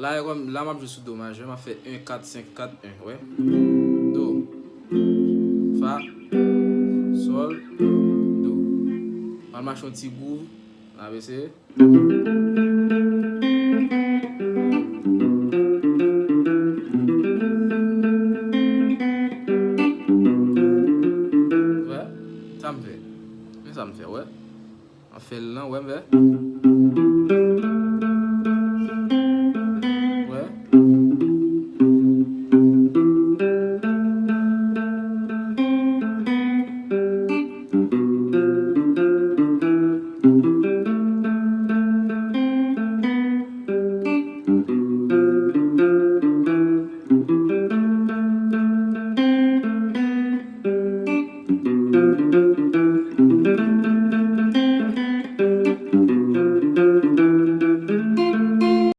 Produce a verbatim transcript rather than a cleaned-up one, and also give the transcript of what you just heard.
La, e kòm, la m ap jwe sou do majè, m ap fè en kat senk kat en, wè. Do, fa, sòl, do. M al mache yon ti gouv, n ap eseye. Wè, sa m fè. Men sa m fè, wè. An fè l lan, wè, m fè.